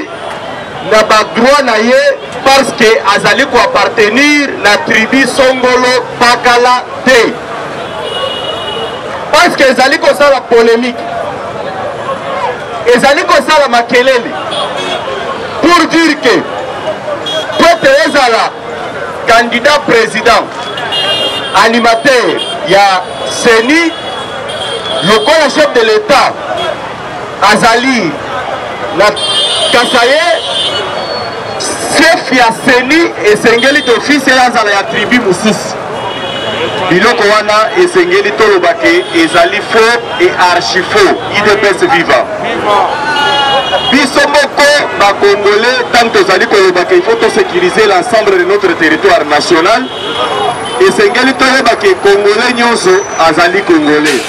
azali na ba droit na ye parce que azali ko appartenir na tribu songolo pakala te, parce que ezali kosala polemique, ezali kosala makelele pour dire que po ete ezala candidat président animateur ya CENI, lokola chef de l'État azali na Kasaye, chef ya CENI esengeli d'office ye azala ya tribu mosusu. Biloko wana esengeli toloba ke ezali faux et archi faux. UDPS viva. Biso moko ba Congolais, tant tozali koloba ke il faut tosécuriser l'ensemble de notre territoire national, esengeli toyeba ke Congolais nyonso azali Congolais.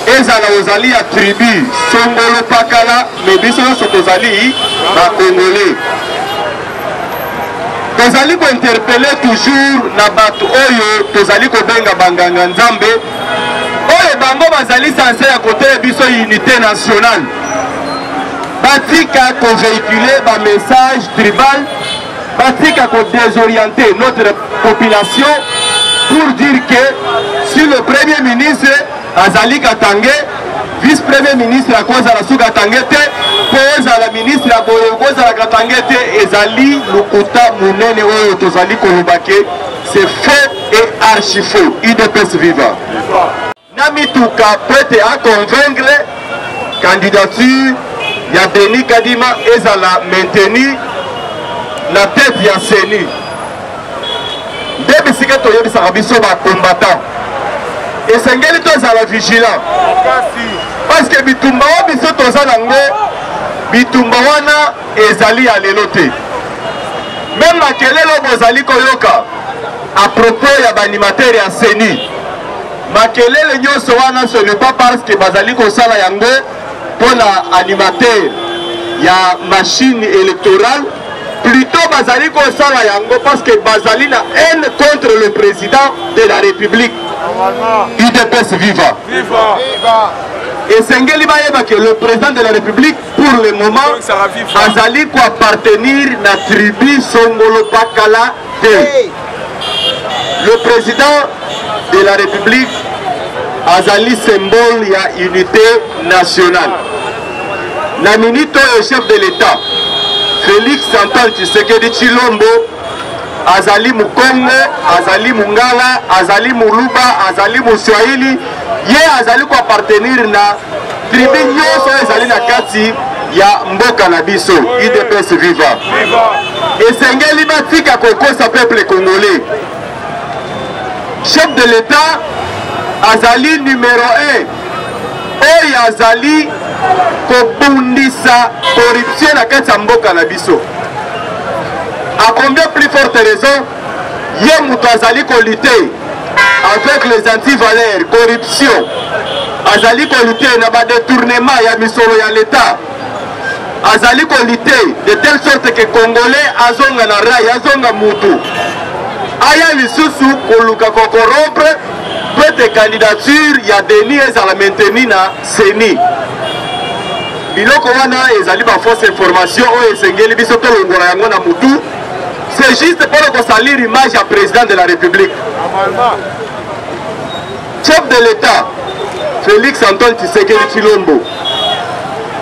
Ezala ozali ya tribu songolo pakala, mais biso nyonso tozali ba Congolais. Tozali kointerpele toujours na bato oyo tozali kobenga banganga nzambe, oyo bango bazali sense ya koteya biso unité nationale. Batika kovéhiculer ba message tribal, batika kodésorienter notre population pour dire que si le premier ministre azali Katange, vice-premier ministre akozala su Katange te, mpo ozala ministre ya boye okozala Katange te, ezali lokuta monene oyo tozali koloba ke c'est faux et archi faux. UDPS viva. Na mituka po ete aconvaincre candidature ya Denis Kadima ezala maintenue na tête ya CENI. Nde bisika toyebisaka biso ba combattant, esengeli tozala vigilant, parce que bitumba oyo biso toza nango, bitumba wana ezali ya lelo te. Même makelele oyo bozali koyoka à propos ya baanimateur ya CENI, makelele nyonso wana ce n'est pas parce que bazali kosala yango mpona animateur ya machine électorale, plutôt bazali kosala yango parce que bazali na haine contre le président de la République. UDPS viva. Esengeli bayeba que le président de la République pour le moment azali koappartenir na tribu songolo pakala te. Le président de la République azali symbole ya unité nationale. Na minute oyo chef de l'État Félix Antoine Tshisekedi Tshilombo azali Mukongo, azali Mungala, azali Muluba, azali Muswahili, ye azali koappartenir na tribu nyonso oyo ezali na kati ya mboka na biso. UDPS viva. Esengeli batika kokosa peuple congolais. Chef de l'État azali numéro 1 oyo azali kobundisa corruption na kati ya mboka na biso. À combien plus forte raison ye moto azali kolutter avec les antivaleurs corruption, azali kolutter na badétournement ya misolo ya l'État, azali kolutter de telle sorte que Congolais azonga na rail, azonga mutu, aya lisusu koluka kocorrompre po ete candidature ya Denis ezala maintenue na CENI. Biloko wana ezali ba fausse information oyo esengeli biso tolongola yango na mutu. C'est juste mpona kosalir image ya président de la République. Chef de l'État Félix Antoine Tshisekedi Tshilombo,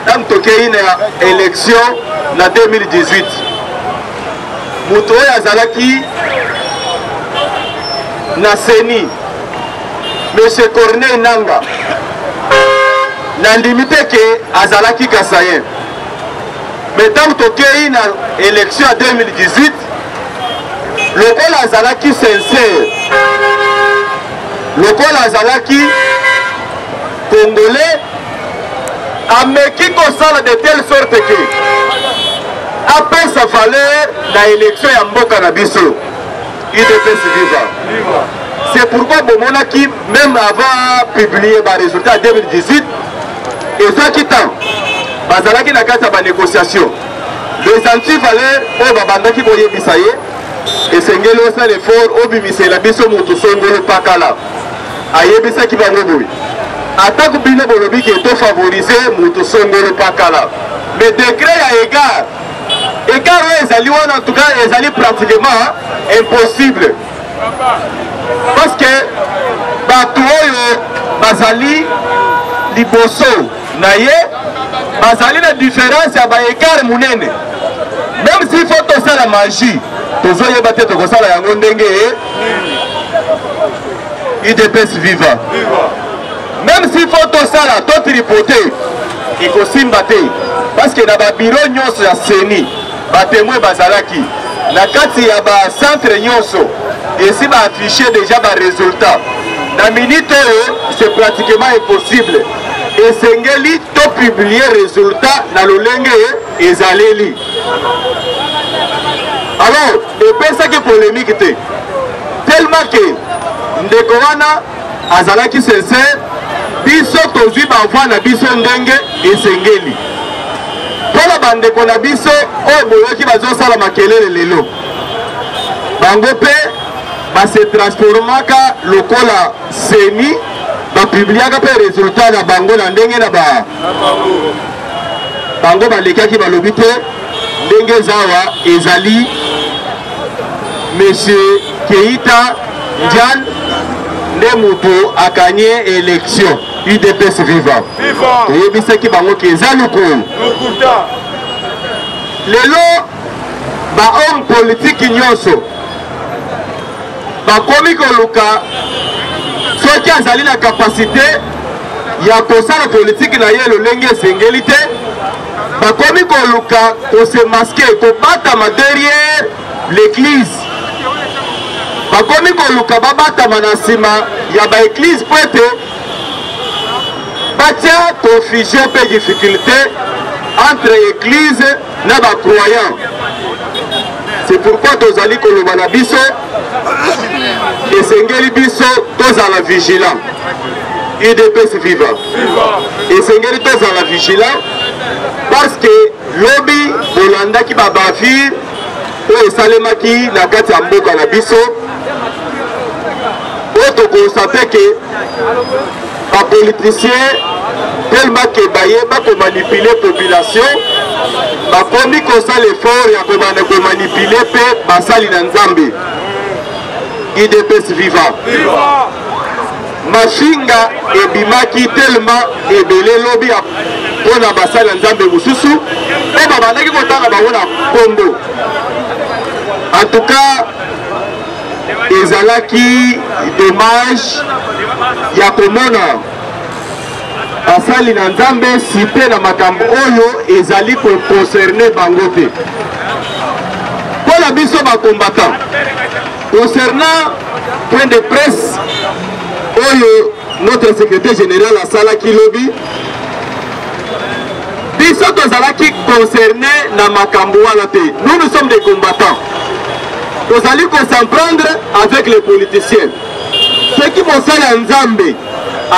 ntango tokei na élection na 2018, moto oyo azalaki na CENI, Monsieur Corneille Nanga, nandimi te ke azalaki kasayen, mais ntango tokei na élection ya 2018, lokola azalaki sincère, lokola azalaki congolais, ameki kosala de telle sorte ke apesa valeur na élection ya mboka na biso. UDPS viva. C'est pourquoi bomonaki même avant publier ba résultat ya 2018, ezwaki temps, bazalaki na kati ya banégociation. Les antivaleurs oyo babandaki koyebisa ye esengeli osala effort obimisela biso motu songolo pakala, ayebisaki bango boye: atako bino bolobi ke tofavorize motu songolo pakala, Mais degré ya égard, écart oyo ezali wana, en tout cas ezali pratiquement impossible, parce que bato oyo bazali liboso na ye bazali na différence ya baécart monene. Même si faut tosala magie, tozoyeba te tokosala yango ndenge. UDPS viva! Même si faut tosala totripote, ekosimba te, parce que na babiro nyonso ya CENI batémoin bazalaki na kati ya bacentre nyonso, esi baaffiche déjà barésultat. Na minute oyo, c'est pratiquement impossible. Esengeli topublie résultat na lolenge ezaleli. Alors epesaki polémique te, tellement ke ndeko wana azalaki sincère. Biso tozwi bavoix na biso ndenge esengeli. Mpona bandeko na biso oyo boyoki bazosala makelele lelo, bango mpe base transformaka lokola CENI, bapubliaka mpe résultat na bango na ndenge na ba bango. Balekaki, balobi te ndenge eza awa, ezali monsieur Keita Ndian nde moto agagné élection. UDPS viva! Toyebisaki bango ke eza lokolo. Lelo bahomme politique nyonso bakomi koluka, soki azali na capacité ya kosala politike na ye lolenge esengeli te, bakomi koluka kose masquer, kobatama derrière l'église. Bakomi koluka babatama na nsima ya baeglise mpo ete batia confusion mpe difficulté entre église na bacroyant. C'est pourquoi tozali koloba na biso, esengeli biso tozala vigilant. UDPS viva! Esengeli tozala vigilant, parce que lobi bolandaki babavure oyo esalemaki na kati ya mboka na biso, oyo tokonstate ke bapoliticien, tellement ke bayeba komanipule population, bakomi kosala effort ya kobanda komanipule mpe basali na Nzambe. UDPS viva! Mafinga ebimaki tellement ebele lobi mpo na basali ya Nzambe mosusu mpo babandaki kotanga bango na nkombo. En tout cas ezalaki dommage ya komona basali na Nzambe cité na makambo oyo ezali koconcerne bango te. Mpo na biso bacombattant, concernant point de presse oyo notre secrétaire général asalaki lobi, biso tozalaki concerné na makambo wana te. Nous, nous sommes des combattants, tozali kos'en prendre avec les politiciens. Soki mosala ya Nzambe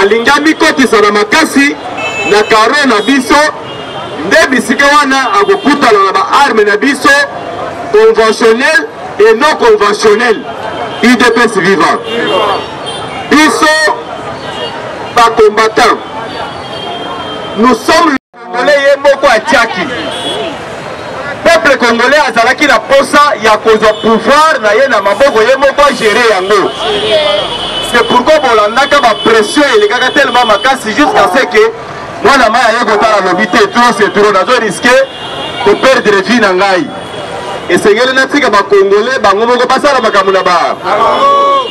alingi amikotisa na makasi na karo na biso, nde bisika wana akokutana na baarme na biso conventionnel et non conventionnel. UDPS viva! Biso bacombattant, nous sommes congolais. Ye moko atiaki peuple congolais azalaki na posa ya kozwa pouvoir na ye na maboko, ye moko agere yango. C'est pourquoi bolandaka bapression elekaka tellement makasi jusqu'à ce que mwana mai aye kotala, alobi te, trop c'est trop, nazo risque koperdre vie na ngai, esengeli natika bakongole bango moko basala makambo na ba.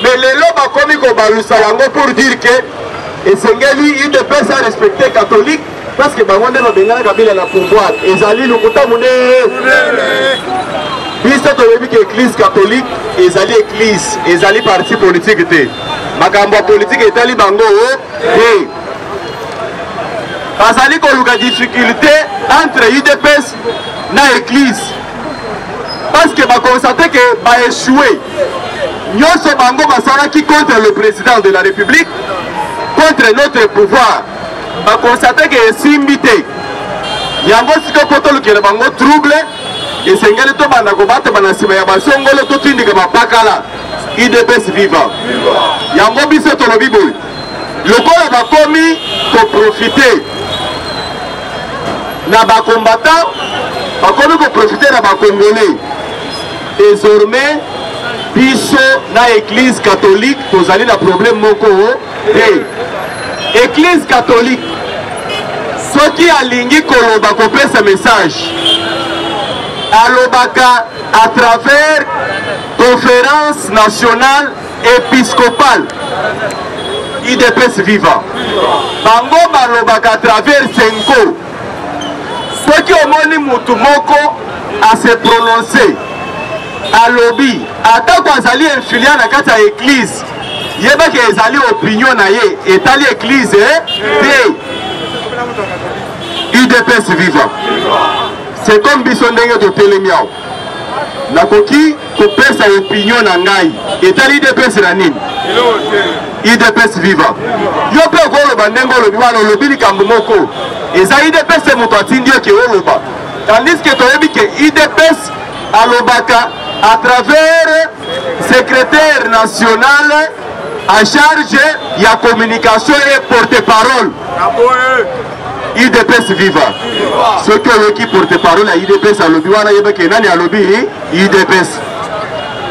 Mais lelo bakomi kobalusa yango pour dire que esengeli UDPS a respecte catholique, parce que bango nde babengana Kabila na pouvoir. Ezali lokuta monene. Biso toyebi ke église catholique ezali église, ezali parti politique te. Makambo ya politike etali bango te. Bazali koluka difficulté entre UDPS na église, parce que bakonstate ke baéchoué nyonso bango basalaki contre le président de la République, contre notre pouvoir. Bakonstate ke esimbi te. Yango sikoyo, mpo tolukela bango trouble, esengeli tobanda kobatama na nsima ya basongolo, totindika bapakala. UDPS viva! Yango biso tolobi boye, lokola bakomi koprofite Na ba combattants bakomi ko profiter na ba congolais. Désormais biso na église catholique tozali na problème moko te. Église catholique soki alingi koloba kopesa message alobaka à travers conférence nationale épiscopale idps viva. Bango balobaka à travers Cenco. Soki omoni mutu moko a se prononcer, alobi atako azali influent na kati ya église, yebaki ezali opinion na ye etali église te. UDPS viva. C'est comme biso ndenge totelemi awa, nakoki kopesa opinion na ngai etali UDPS na nini? UDPS viva. Yo mpe okoloba ndenge olobi wana, olobi likambo moko eza UDPS moto atindi yo ke oloba, tandis que toyebi ke UDPS alobaka à travers secrétaire national en charge ya communication et porte-parole. UDPS viva. Soki oyoki porte-parole ya UDPS alobi wana, yebeke nani alobi UDPS.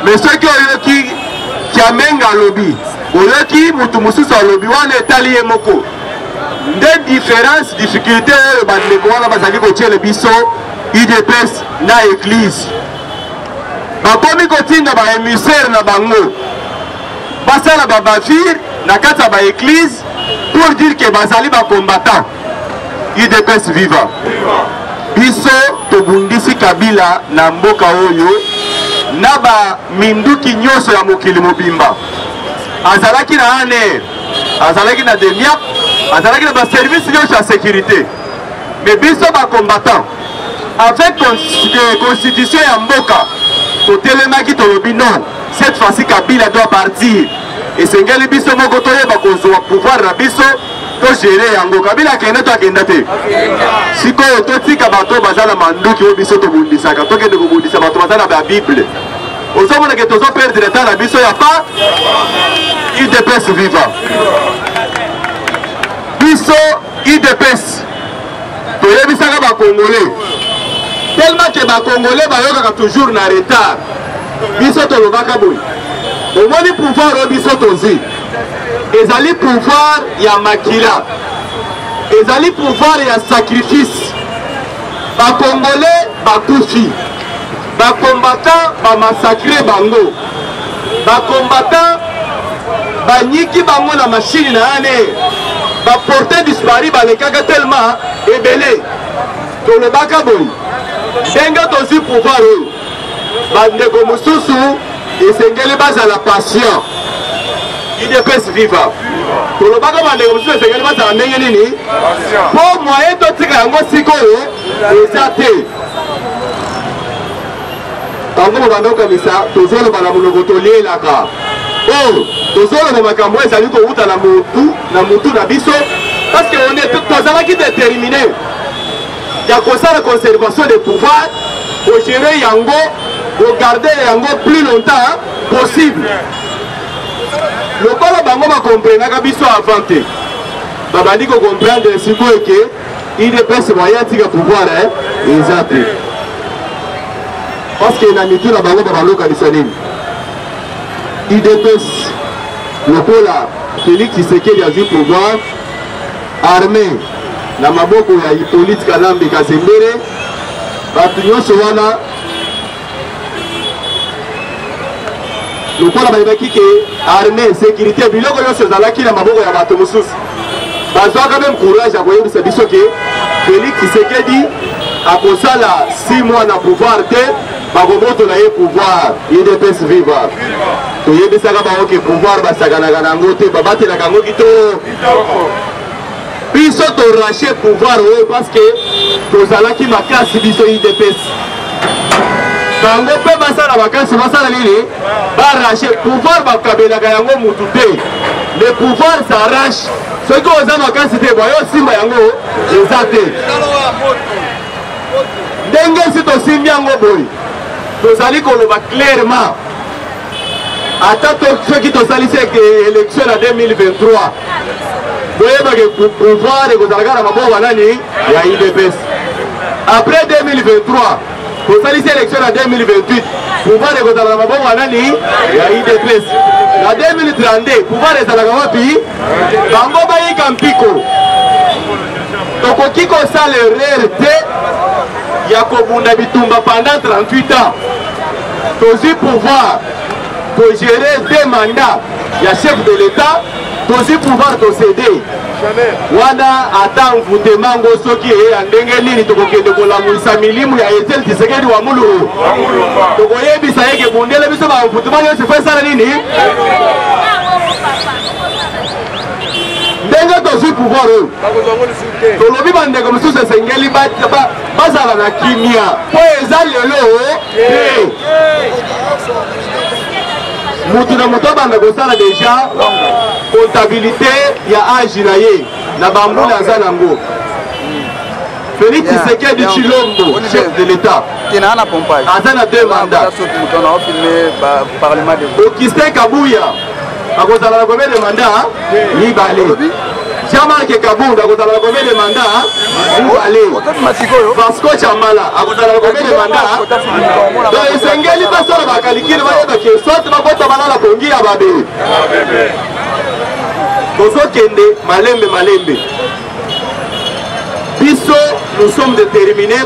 Mais soki oyoki Kiamenga alobi, oyoki mutu mosusu alobi wana, etali ye moko. Nde différence, difficulté oyo bandeko wana bazali kotiele biso UDPS na église. Bakomi kotinda ba émissaire na bango basala ba bavure na kati ya ba église pour dire que bazali ba combattant. UDPS viva. Biso tobundisi Kabila na mboka oyo na ba minduki nyonso ya mokili mobimba. Azalaki na ANR, azalaki na DEMIAP, azalaki na ba service nyonso ya sécurité. Mais biso ba combattant avec constitution ya mboka totelemaki, tolobi non, cette fois-ci Kabila doit partir. Esengeli biso moko toyeba kozwa pouvoir na biso, togere yango. Kabila akende to akenda te? Sikoyo totika bato baza na manduki oyo biso tobundisaka, tokende kobundisa bato baza na babible. Ozomona ke tozo perdre temps na biso ya pa. UDPS viva. Biso UDPS toyebisaka bakongolais, tellement ke bakongolais bayokaka toujours na retard. Biso tolobaka boye: omoni pouvoir oyo biso tozwi ezali pouvoir ya makila, ezali pouvoir ya sacrifice. Bakongolais bakufi, bacombattant bamassacre bango, bacombattant banyiki bango na machine na yane, baporte disparu balekaka tellement ebele. Tolobaka boye: ndenge tozwi pouvoir oyo, bandeko mosusu esengeli bazala patient. UDPS viva. Tolobaka bandeko mosusu esengeli bazala ndenge nini, mpo moyen totika yango sikoyo eza te. Bango bobanda kokanisa tozoloba na monoko tolielaka oyo, tozoloba makambo oyo ezali kowuta na motu na mutu na biso, parce que on est tozalaki déterminé ya kosala conservation de pouvoir, kogere yango, kogarde yango plus longtemps possible. Lokola bango bakomprenaka biso avant te, babandi kocomprendre sikoyo ke UDPS moyen atika pouvoir eza te, parce que na mitu na bango babalokanisa nini? UDPS lokola Félix Tshisekedi azwi pouvoir, armée na maboko ya Hippolyte Kanambe Kazembere, bato nyonso wana lokola bayebaki ke armée, sécurité, biloko nyonso ezalaki na maboko ya bato mosusu, bazwaka même courage ya koyebisa biso ke Félix Tshisekedi akosala 6 mois na pouvoir te, bakobotola ye pouvoir. UDPS viva. Toyebisaka bango ke pouvoir basakanaka na yango te, babatelaka yango kitoko. Biso torache pouvoir oyo parce que tozalaki makasi. Biso UDPS, bango mpe basala makasi, basala nini? Barache pouvoir. Bakabelaka yango mutu te, le pouvoir s'arrache. Soki oza makasi te, boyo osimba yango eza te. Ndenge esi tosimbi yango boye, tozali koloba clairement, ata soki tosalisi élection na 2023, boyebake pouvoir ekozala kaka na maboko banani? Ya UDPS. Après 2023, tosalisi élection na 2028, pouvoir ekozala na maboko ya nani? Ya UDPS. Na 2032, pouvoir ezalaka wapi? Bango bayika mpiko. Tokoki kosala erreur te ya kobunda bitumba pendant 38 ans. Tozwi pouvoir, togere deux mandats ya chef de l'État, tozwi pouvoir tocede wana ata mvutema yango soki eye ya ndenge nini, tokokende kolamwisa milimu ya Etienne Tshisekedi wa Mululu, tokoyebisa ye ke bundele biso ba mvutema nyonso fo esala nini. Ndenge tozwi pouvoir oyo, tolobi bandeko mosusu esengeli bazala na kimia mpo eza lelo te. Mutu na moto abanda kosala deja comptabilité ya age na ye na bambula aza nango. Félix Tshisekedi Tshilombo, chef de l'État, aza na deux mandats. Augustin Kabuya akozala na combien de mandats? Mibale. Jean-Marc Kabund akozala na combien de mandats? Mibale. Vasco Chamala akozala na combien de mandats? Donc esengeli basala bakalikile, bayeba ke soit babota balala pongi ya babe. Tozokende malembe malembe. Biso, nous sommes déterminés.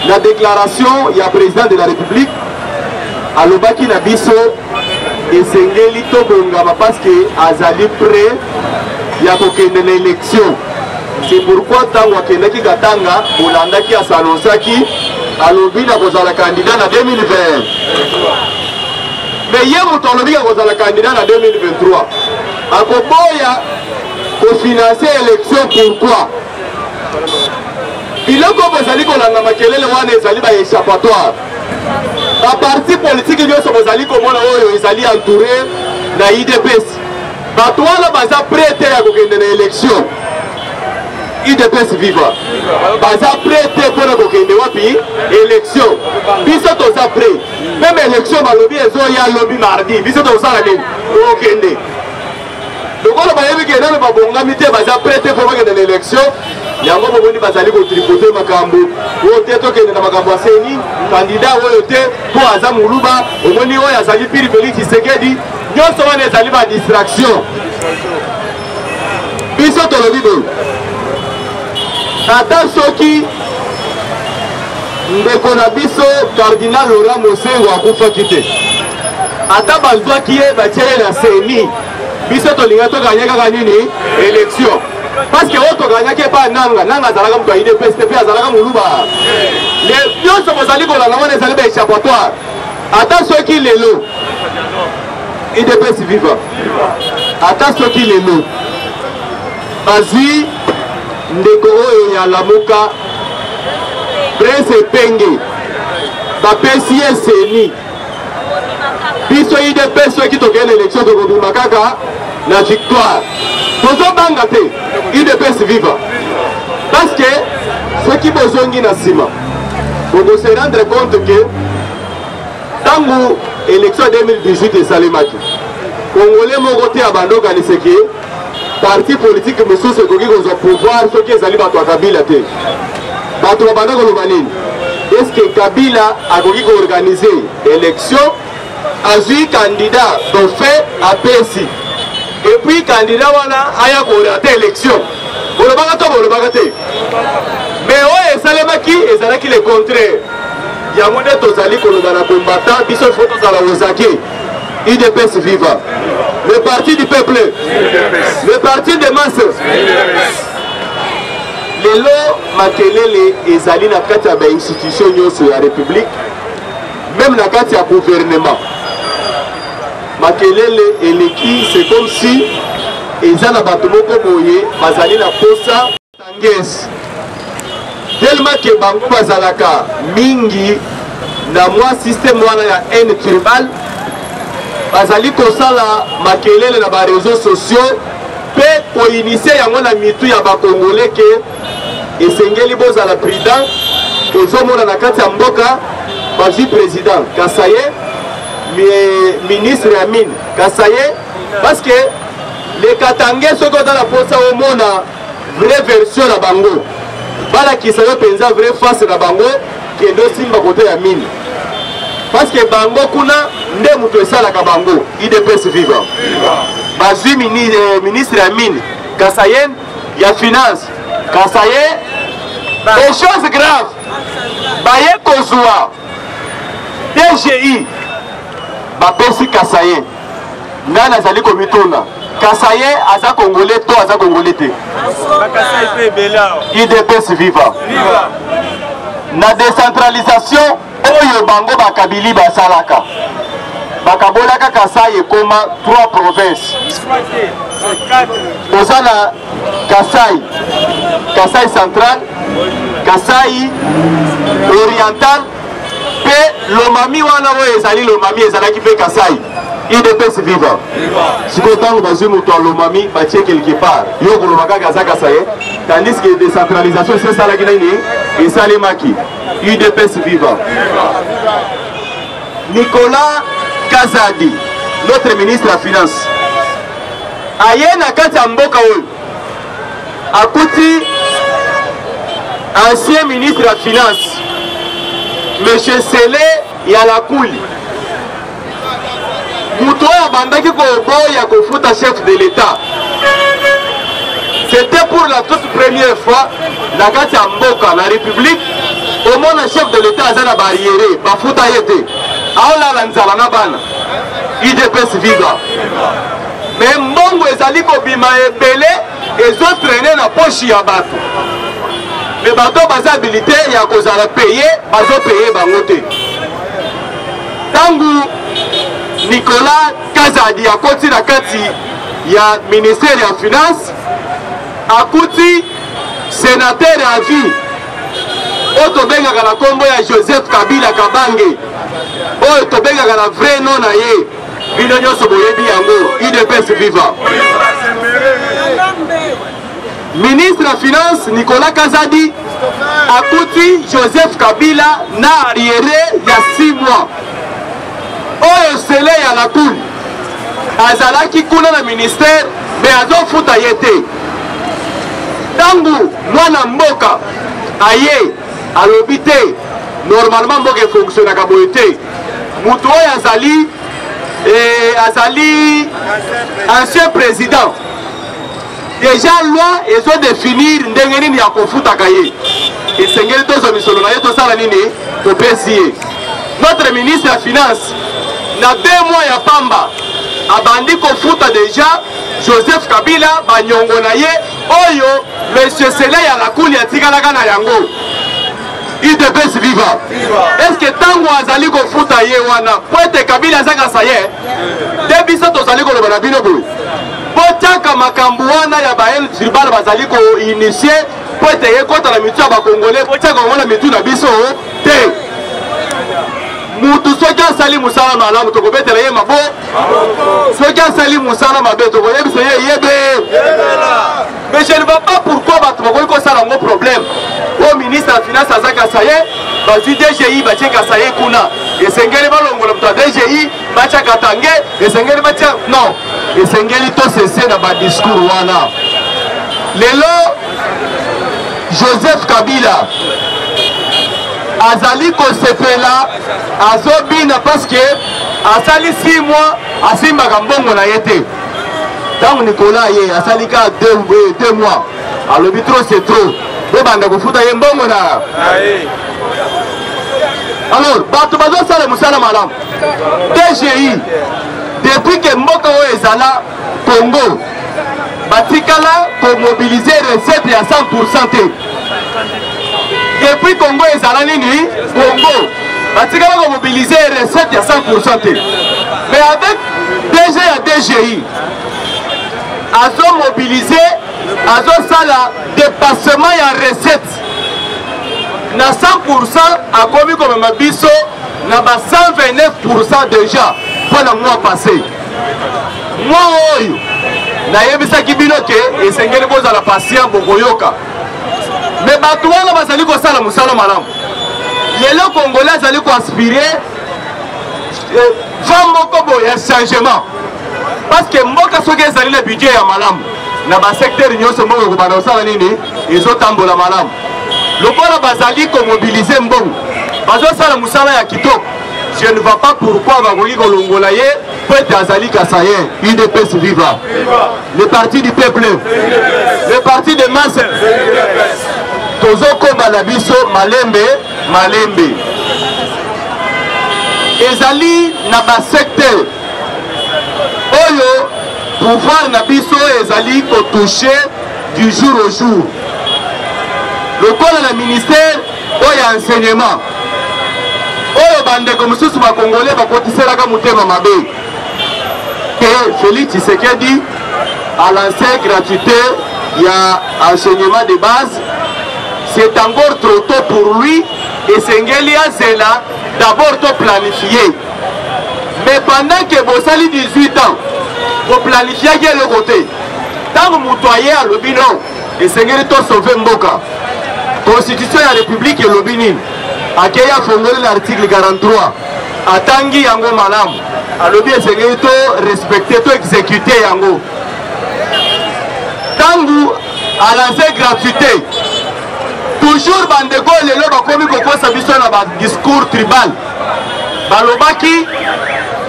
La déclaration ya président de la République alobaki na biso esengeli tobongama parce que azali prêt ya kokende na élection. C'est pourquoi ntango akendaki Katanga, bolandaki asanonsaki, alobi na kozala candidat na 2020. Mais ye moto alobi akozala candidat na 2023, akoboya kofinanse élection pourquoi? Biloko bozali kolanda makelele wana ezali ba échappatoire. Baparti politike nyonso bozali komona oyo ezali entouré na UDPS, bato wana baza prêt te ya kokende na élection. UDPS viva! Baza prêt te mpona kokende wapi? Élection. Biso toza prêt. Même élection balobi ezoya lobi mardi, biso tozosala nini? Tokokende. Lokola bayebi ke nano babongami te, baza prêt te mpo bakende na élection, yango bomoni bazali kotripote makambo oyo te. Tokende na makambo ya CENI, candidat oyo te mpo aza moluba, omoni oyo azali pire Félix Tshisekedi. Nyonso wana ezali ba distraction. Biso tolobi boye, ata soki ndeko na biso cardinal Laurent Mosengo akufaki te, ata bazwaki ye batie ye na CENI, biso tolinga toganye kaka nini? Élection. Parce que oyo toganyaki epa Nanga, Nanga azalaka moto ya UDPS te mpe azalaka moluba. Nyonso bozali kolanda wana ezali ba échappatoire. Ata soki lelo UDPS viva, ata soki lelo bazwi ndeko oyo ya Lamuka Prince Epenge bapesi ye CENI, biso UDPS soki tokende élection tokobima kaka na victoire, tozobanga te. UDPS viva! Parce que soki bozongi na nsima, bokose rendre compte ke ntango élection ya 2018 esalemaki, Congolais moko te abanda okanisa ke parti politique mosusu ekoki kozwa pouvoir soki ezali bato ya Kabila te. Bato babanda koloba nini? Est ce que Kabila akoki koorganize élection, azwi candidat dauphin apesi, et puis candidat wana aya korater élection? Bolobaka to bolobaka te? Mais oyo esalemaki ezalaki le contraire. Yango nde tozali koloba na combattant, biso faut tozala ozaki. UDPS viva! Le parti du peuple, le parti de masse. Lelo makelele ezali na kati ya bainstitution nyonso ya république, même na kati ya gouvernement makelele eleki. C'est comme si eza na bato moko boye bazali na posa tangesi tellement ke bango bazalaka mingi na mwa système wana ya haine tribal. Bazali kosala makelele na bareseau sociaux mpe koinitie yango na mitu ya bakongole ke esengeli bozala prudent. Ozomona na kati ya mboka bazwi président kasaye, ministre ya mine kasaye, parce que le katange, soki oza na mposa omona vraie version na bango. Balakisa yo mpenza vrai face na bango, kende osimba kote ya mine. Parce que bango kuna nde moto esalaka bango. UDPS viva. Bazwi ministre ya mine, Kasayen ya finance, Kasaye des choses graves. Baye kozwa DGI bapesi Kasaye. Ngai nazali komituna, Kasaye aza congolais to aza congolais te? UDPS viva. Na décentralisation oyo bango bakabili basalaka, bakabolaka Kasai ekoma 3 provinces. Toza na Kasai, Kasai central, Kasai oriental mpe Lomami. Wana oyo ezali Lomami ezalaki mpe Kasai. UDPS viva. Sikoyo ntango bazwi moto ya Lomami batie quelque part, yo koloba kaka aza Kasaye, tandis que décentralisation esi esalaki nini, esalemaki. UDPS viva. Nicolas Kazadi, notre ministre ya finance, aye na kati ya mboka oyo akuti ancien ministre ya finance monsieur Sele Yalakuli, moto oyo abandaki koboya kofuta chef de l'État. C'était pour la toute première fois na kati ya mboka na république omona chef de l'État aza na barriere, bafuta ye te, aolala nzala na bana. UDPS viva. Mais mbongo ezali kobima ebele, ezotraîner na poche ya bato, mais bato baza habilité ya kozala paye, bazopaye bango te. Ntango Nicolas Kazadi akoti na kati ya ministère ya finance, akuti sénateur à vie oyo tobengaka na nkombo ya Joseph Kabila Kabange, oyo tobengaka na vrai nom na ye, bino nyonso boyebi yango. UDPS viva. Ministre ya finance Nicolas Kazadi akuti Joseph Kabila na arriéré ya 6 mois oyo Sele ya Lakuli azalaki kuna na ministère, mais azofuta ye te. Ntango mwana mboka aye alobi te, normalement mboka efonctionnaka boye te, moto oyo azali ancien président, déjà loi ezodéfinir ndenge nini ya kofutaka ye, esengeli tozwa misolo na ye, tosala nini, topesi ye. Notre ministre ya finance na 2 mois ya pamba abandi kofuta déjà Joseph Kabila banyongo na ye oyo monsieur Sele ya Lakuli atikalaka na yango. UDPS viva. Est-ce que ntango azali kofuta ye wana po ete Kabila aza Kasaye te? Biso tozali koloba na bino boye, botiaka makambo wana ya bahaine tribale bazali koinitier po ete ekota na mitu ya bakongole, botiaka yango na mitu na biso te. Mutu soki asali mosala malamu, tokobetela ye mabo, soki asali mosala mabe, tokoyebisa ye yebe. Mais je ne vois pas pourquoi bato bakoki kosala yango problème. Oyo ministre ya finance aza Kasaye, bazwi DGI batie Kasaye kuna, esengeli balongola moto ya DGI batia Katange, esengeli batia non, esengeli tosese na badiscours wana. Lelo Joseph Kabila azali kosepela, azobina parce que asali 6 mois asimbaka mbongo na ye te. Ntango Nicolas ye asali kaka 2 mois, alobi trop c'est trop, bobanda kofuta ye mbongo na. Alors bato bazosala mosala malamu. DGI, depuis que mboka oyo ezala Congo, batikala komobilize recette ya 100% te. Depuis Congo ezala nini, Congo batikala komobilize recette ya 100% te, mais avec DG ya DGI azomobilize, azosala dépassement ya recette na 100%, akomi komema biso na ba 129% déjà mpo na mois passé. Mois oyo nayebisaki bino ke esengeli bozala patient, bokoyoka. Mais bato wana bazali kosala mosala malamu. Lelo congolais azali koaspire vent moko boye ya changement, parce que mboka soki ezali na budget ya malamu na basecteur nyonso, mboka ekobanda kosala nini, ezotambola malamu. Lokola bazali komobilize mbongo, bazosala mosala ya kitoko, je ne vois pas pourquoi bakoki kolongola ye po ete azali kasayen. UDPS viva, le parti du peuple, le parti de masse. Tozokoma na biso malembe malembe. Ezali na basecteur oyo pouvoir na biso ezali kotouche du jour au jour, lokola na ministère oyo ya enseignement, oyo bandeko mosusu bakongole bakotiselaka motema mabe ke Félix Tshisekedi a lancé gratuité ya enseignement de base. C'est encore trop tôt pour lui, esengeli azela d'abord to planifier. Mais pendant que bosali 18 ans boplanifiaki eloko te, ntango moto aye alobi non, esengeli tosauve mboka, constitution ya république elobi nini, akei afongoli na article 43, atangi yango malamu, alobi esengeli to respecte, to exécute yango. Ntango alance gratuité, toujours bandeko lelo bakomi kokosa biso na badiscours tribal, balobaki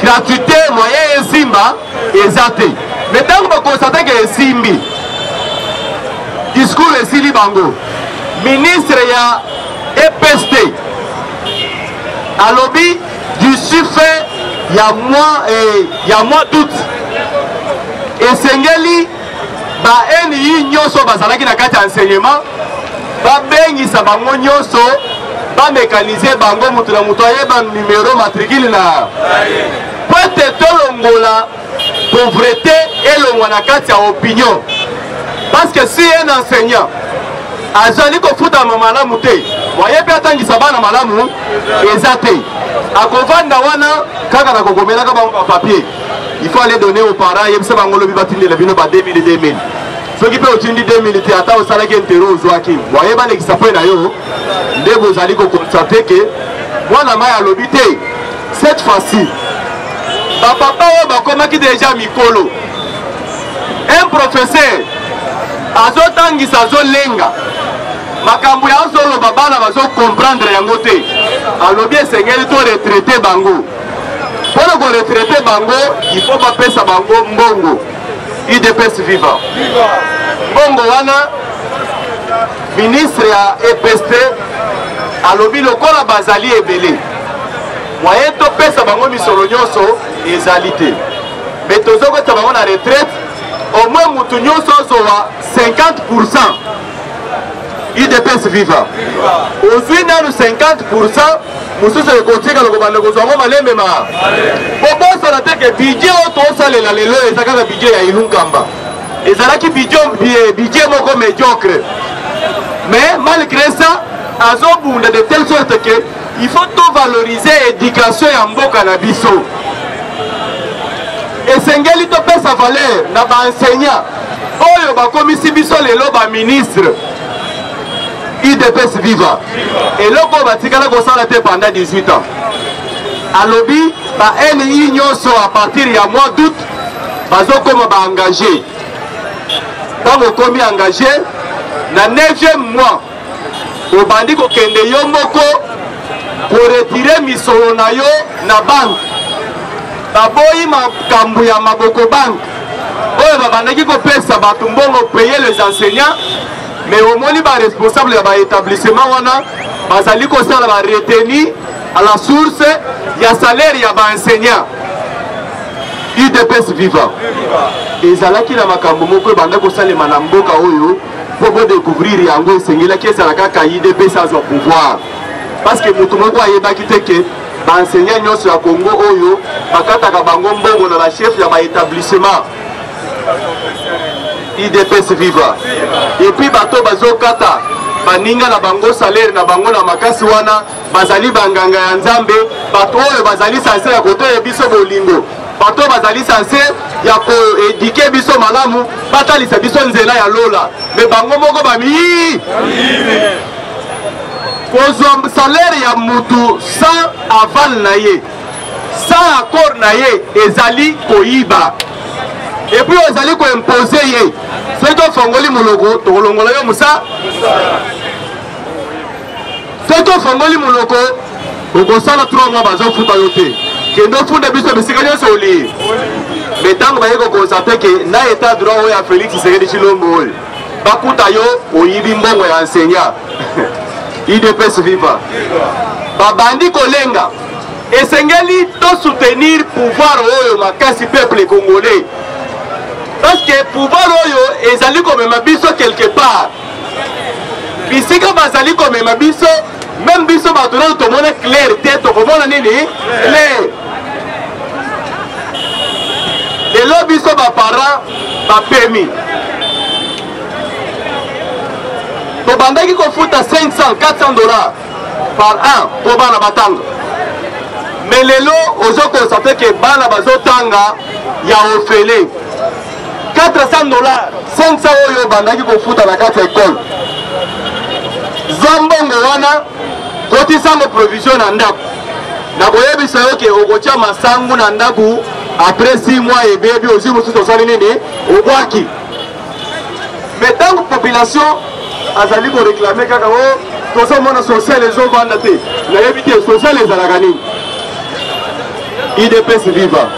gratuité moyen esimba eza te, mais ntango bakonstate ke esimbi, discours esili bango. Ministre ya EPST alobi d'ici fin ya mois, ya mois d'août esengeli ba NI nyonso bazalaki na kati ya enseignement babengisa bango nyonso, bamécaniser bango, moto na moto ayeba numero matricule na po ete tolongola pauvreté elongwa na kati ya opinion. Parce que si un enseignant azali kofutama malamu te, moye mpe atangisa bana malamu eza te, akovanda wana kaka na kokomelaka bango bapapier. Il faut aller donner aux parents, yebisa bango lobi batindela bino ba 2000 2000. Soki mpe otindi 2000 te, ata osalaki intero ozwaki moye balekisa mpe na yo. Nde bozali kokonstate ke mwana mai alobi te, cette fois-ci bapapa oyo bakomaki deja mikolo, un professeur azotangisa, azolenga makambo ya azoloba, bana bazokomprendre yango te, alobi esengeli to retraite bango. Mpona koretraite bango, il faut bapesa bango mbongo. UDPS viva. Mbongo wana, ministre ya EPST alobi lokola bazali ebele, moyen topesa bango misolo nyonso ezali te, mais tozokota bango na retraite, au moins mutu nyonso azwa 50%. UDPS viva. Ozwi nanu 50%, mosusu ekotikala kobanda kozwa yango malembe ma. Bobosana te ke budget oyo tosalela lelo eza kaka budget ya Ilunkamba, ezalaki budget moko médiocre, mais malgré ça azobunda de telle sorte que il faut to valoriser éducation ya mboka na biso. Esengeli topesa valeur na baenseignant oyo bakomisi biso lelo baministre. UDPS viva. Eloko oyo batikala kosala te pendant 18 ans, alobi ba NI nyonso à partir ya mois d'août bazokoma baengage. Ntango okomi engagé na 9e mois, obandi kokende yo moko koretire misolo na yo na banke. Baboyi makambo ya maboko banke oyo babandaki kopesa bato mbongo payer les enseignants, mais omoni baresponsable ya baétablissement wana bazali kosala bareteni à la source ya salaire ya baenseignant. UDPS viva. Ezalaki na makambo moko ebanda kosalema na mboka oyo, mpo bodécouvrir yango esengelaki ezala kaka UDPS azwa pouvoir, parce que moto moko ayebaki te ke baenseignant nyonso ya Congo oyo bakataka bango mbongo na bachef ya baétablissement. UDPS viva. Et puis bato bazokata baninga na bango salaire na bango na makasi wana bazali banganga ya Nzambe, bato oyo bazali sanse ya kotoya biso bolingo, bato oyo bazali sanse ya koedike biso malamu, batalisa biso nzela ya lola, me bango moko bami kozwa salaire ya mutu sans aval na ye, sans accord na ye, ezali koyiba. Et puis ozali koimpose ye, soki tofongoli moloko tokolongola yo mosa. Soki ofongoli monoko okosala 3 mois bazofuta yo te. Kende ofunda biso bisika nyonso oli. Mais ntango baye kokonstate ke na etat droit oyo ya Félix Tshisekedi Tshilombo oyo bakuta yo oyibi mbongo ya enseignant UDPS viva babandi kolenga esengeli to soutenir pouvoir oyo makasi peuple congolais parce que pouvoir oyo ezali komema biso quelque part bisika bazali komema biso meme biso bato nano tomona claire te tokomona nini claire lelo biso baparent bapemi tobandaki kofuta 500 400 dollars par an mpo bana batanga me lelo ozo constate ke bana bazotanga ya ofele 400 dollars 500 oyo obandaki kofuta na kati ya ekole zwa mbongo wana kotisango provision na ndako nakoyebisa yo ke okotya masangu na ndako après 6 mois ebebi ozwi mosusu osali nini obwaki mais ntango population azali koreklame kaka o oh, tozomona social ezovanda te nayebi te social ezalaka nini idps viva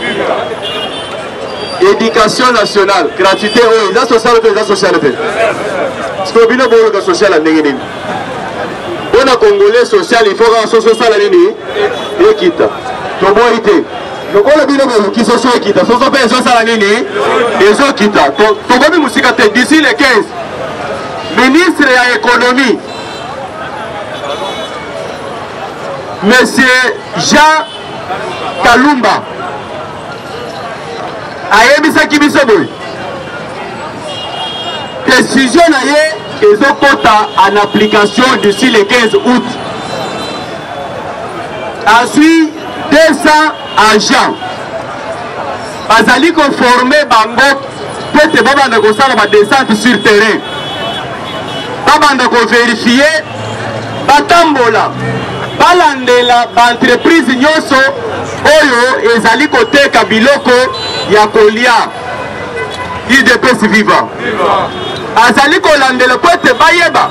éducation nationale gratuité oyo eza sociale te eza sociale te sikoyo bino boluka sociale ya ndenge nini mpo na congolais social il faut kaka soso esala nini ekita toboyi te lokola bino boluki soso ekita soso mpe ezosala nini ezokita tokomi mosika te d'ici le 15 ministre ya économie monsieur jean kalumba ayebisaki biso boye decision na ye ezokota en application d'ici le 15 août azwi 200 agents bazali koforme bango mpo ete babanda kosala badescente sur terrain babanda koverifie batambola balandela baentreprise nyonso oyo ezali koteka biloko ya kolia udps viva azali kolandela mpo ete bayeba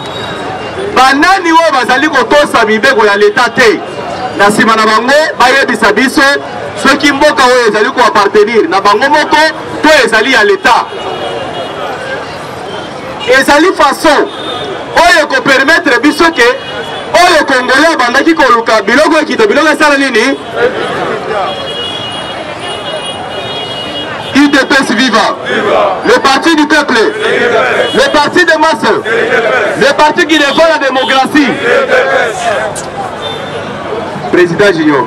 banani oyo bazali kotosa mibeko ya leta te na nsima na bango bayebisa biso soki mboka oyo ezali koappartenir na bango moko to ezali ya leta ezali façon oyo ekopermettre biso ke oyo congolais abandaki koluka biloko ekita biloko esala nini UDPS viva. viva Le parti du peuple. Le parti des masses. Le parti qui défend la démocratie. Président Junior.